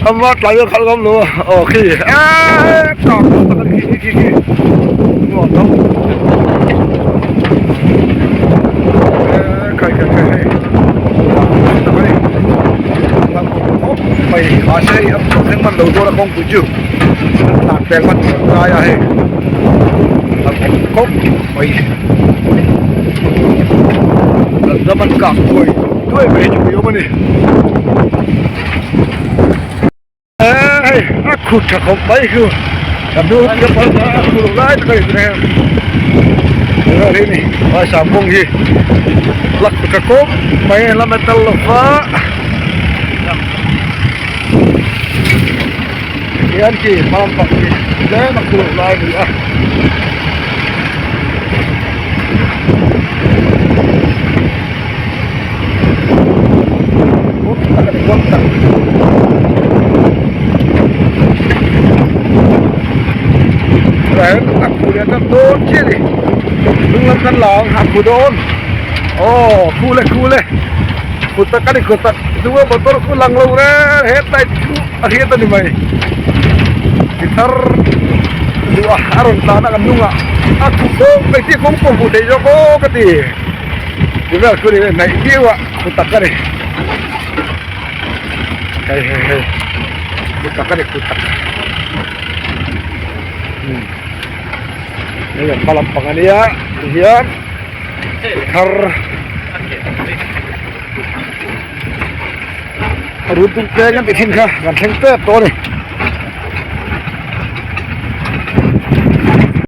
Ama tlai a khalh ngam lo a aw khi eeee kak tak a ni khi khi khi nuam lo eee khai khai khai hei tak a ni lam khawp mai mahse hei a thleng hman lo dawn a kawngpui chu an tlan peng hman tur an ngai a hei lam khawp mai an ram an kak duai duai mai hi chu ui awm a ni. Hei a khut tha khawp mai chu ka hnu ka phal a a khut lai tak a ni tuna hian tunah hi ni vai sam kawng hi la khut tha khawp mai a la metal lo va hian khi hma lampang hi tlem a khut lai a ni a. Dawn chiah a ni hnung lam kan la ang a khu dawn aw khu le khu le khu tak a ni khu tak hnunga motor khu lang lo reng hetlai chu a hriat a ni mai ti thar duh a a rawn tlan a kan hnungah a khu fawk mai chiah kawng pawh hmuh theih zawk aw ka ti. Ti vel chu ni hnaih viau a khu tak a ni hei hei hei khu tak a ni khu tak umm hei an hma lampang a nia tihian thar a run tum peng an ti thin kha kan thleng tep tawh a ni.